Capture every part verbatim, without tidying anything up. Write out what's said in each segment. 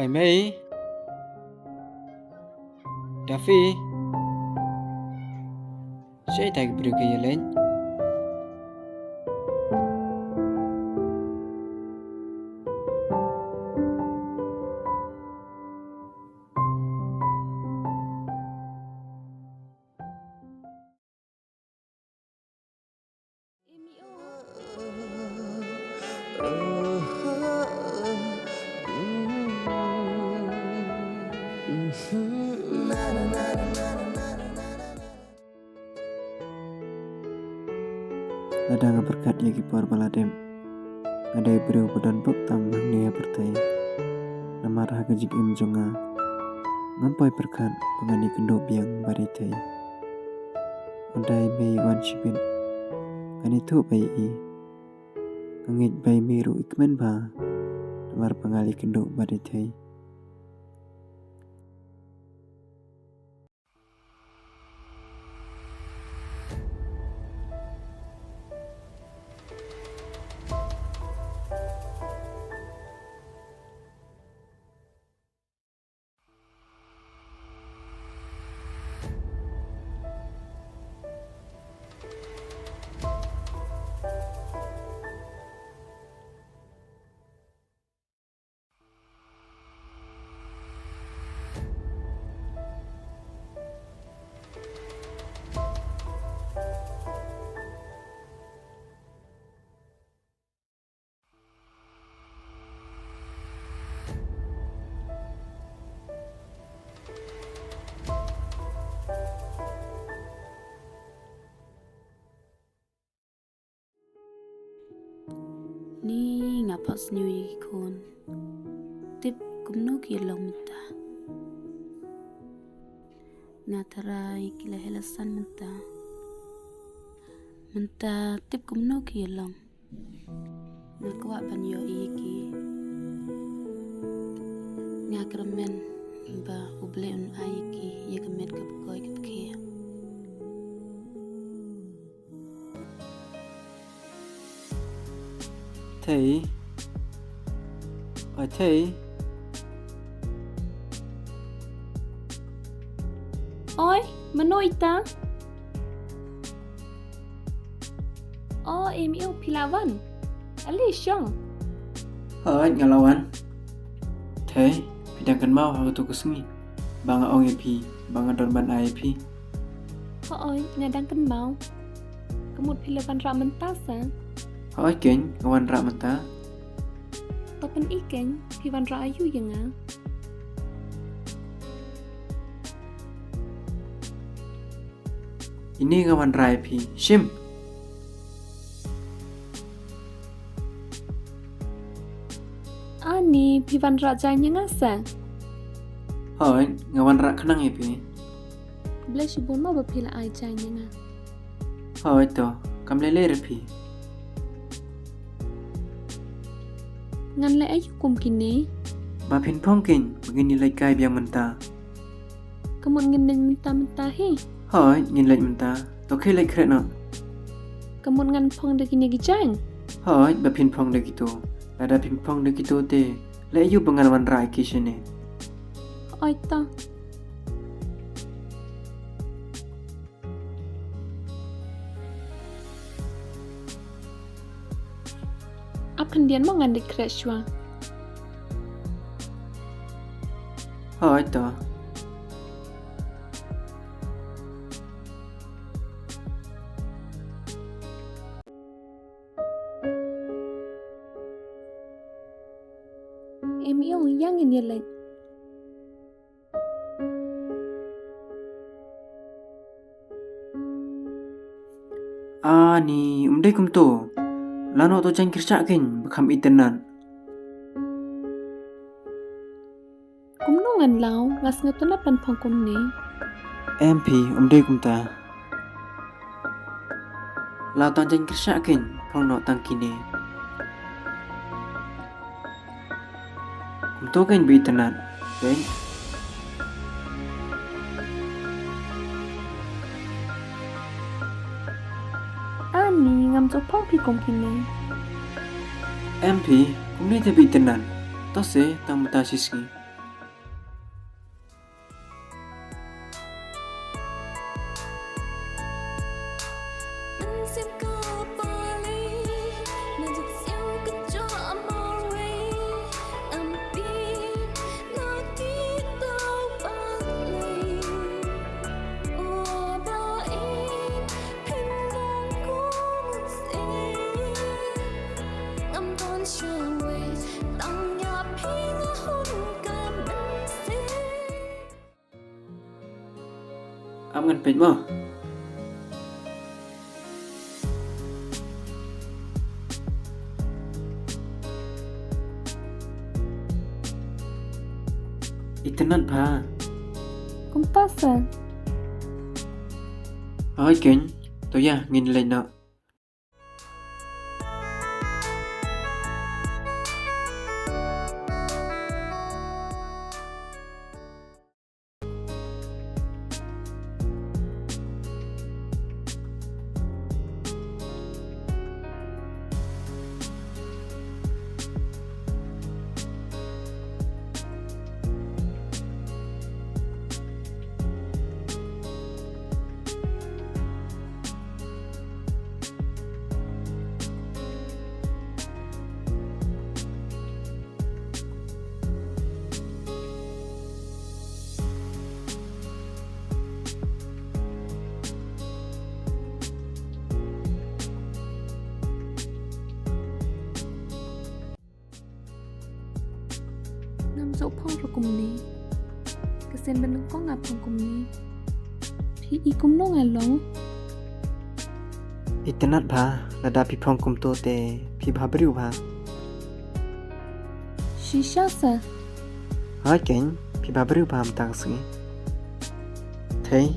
Ai mei. Dafi. Shaei ita ki briew ki ïaleit? Lada nga pyrkhat ïa ki por ba la dep, nga dei briew ba don bok tam hangne ha pyrthei. Namar ha ka jingim jong nga, ngam poi pyrkhat ba ngan ïakynduh biang ba dei thei. Ynda i mei i wan shibit, ngan ïathuh ba i, nga ngeit ba i mei ruh i kmen bha, namar ba nga la ïakynduh ba dei thei. Ni nga pat sniew ïa ki khun. Tip kumno ki ïa long mynta. Nga tharai ki la heh la san mynta. Mynta tip kumno ki ïa long. Nga kwah ban ïohi ïa ki. Nga kyrmen ba U Blei un ai ïa ki ïa ka met ka bkoi ka bkhiah. Thei. Oi Thei. Oi, mano ita? O, em, ïoh phi la wan. Ale shong. Hooid, nga la wan. Thei, phi dang kynmaw ha kato ka sngi ba nga ong ïa phi ba nga don ban ai ïa phi? Hooid, nga dang kynmaw. Ka mut phi la wanrah mynta sa? Hooid keiñ, nga wanrah mynta. To pyni keiñ, phi wanrah aïu ïa nga? Ine nga wanrah ïa phi, shim. Ani, phi wanrah jaiñ ïa nga sa? Hooid, nga wanrah khnang ïa phi. Khublei shibun mo ba phi la ai jaiñ ïa nga. Hooid to, kam lei lei re phi. Ngan leh aïu kum kine? Ba phin phong keiñ, ba ngin ïa leit kai biang mynta. Ka mut ngin leit mynta mynta hi? Hooid, ngin leit mynta. To khie leit khreh noh. Ka mut ngan phong da kine ki jaiñ? Hooid, ba phin phong da kito. Lada phim phong da kito te, leh aïu ba ngan wanrah ïa ki shane? Hooid to. Ap khyndiat mo, ngan leit khreh shuwa. Hooid to. Em, ïa ngin ïa leit. Ani, um dei kumto. Lano to jaiñ kyrshah keiñ ba kham itynnad. Kumno ngan law, nga sngewtynnad ban phong kumne. Em phi, um dei kumta. Law tang jaiñ kyrshah keiñ, phong noh tang kine. Kumto keiñ ba itynnad, keiñ. Ani, ngam ju phong phi kum kine. Em phi, kumne te ba itynnad. To se, tang mynta shi sngi. Ap ngan peit mo. Itynnad bha. Kumta sa. Hooid keiñ, to ïa ngin leit noh. Ngam ju phong ruh kumne. Ka sien ba nyngkong nga phong kumne. Phi i kumno nga long? Itynnad bha, lada phi phong kumto te phi bha briew bha. Shisha sa. Hooid keiñ, phi bha briew bha mynta ka sngi. Thei,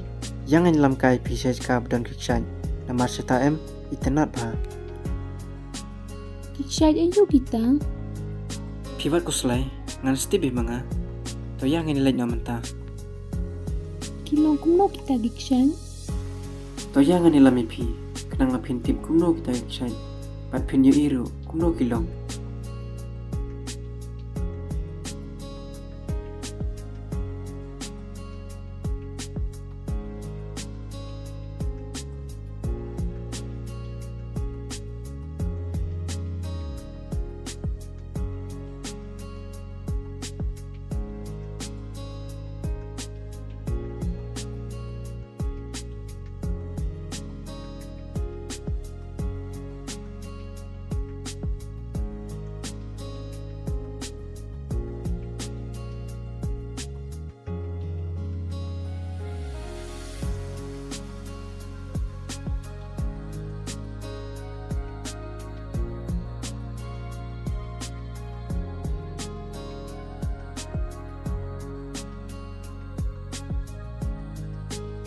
ïa ngin lam kai phi sha ka ba don ki kshaid. Namar sha ta em, itynnad bha. Ki kshaid aïu kita? Phi wat khuslai, ngan step beit ma nga. To ïa ngin leit noh mynta. Ki long kumno kita ki kshaid? To ïa ngan ïalam ïa phi, khnang ba phin tip kumno kita ki kshaid. Bad phin ïohi ruh kumno ki long.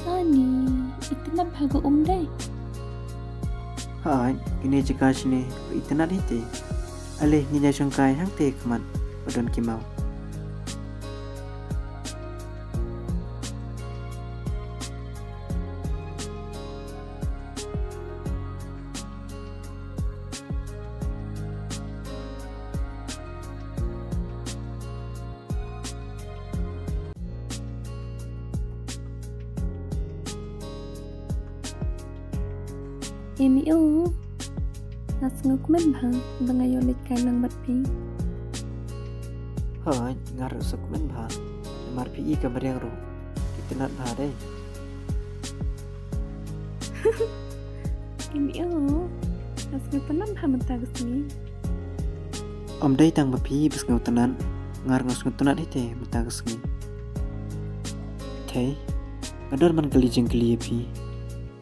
Ani, itynnad bha ka um dei. Hooid, kine jaka shane, itynnad hi te. Ale, ngin ïa shongkai hangte khmat, ba don ki maw. Em i u, nga sngewkmen bha ba nga ïoh leit kai lang bad phi. Hooid, nga ruh sngewkmen bha. Namar phi i ka mariang ruh. Itynnad bha dei. Em i u, nga sngewtynnad bha mynta ka sngi. Ym dei tang ba phi ba sngewtynnad, nga ruh nga sngewtynnad hi te mynta ka sngi. Thei, nga don ban kylli jingkylli ïa phi.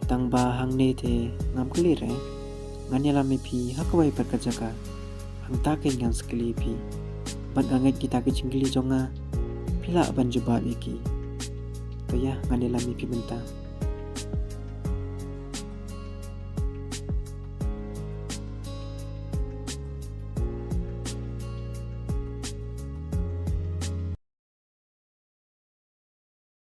Tang ba hangne te ngam kylli re. Ngan ïalam ïa phi ha kawei pat ka jaka. Hangta keiñ ngan sa kylli ïa phi. Bad nga ngeit kita ki jingkylli jong nga phi lah ban jubab ïa ki. To ïa, ngan ïalam ïa phi mynta.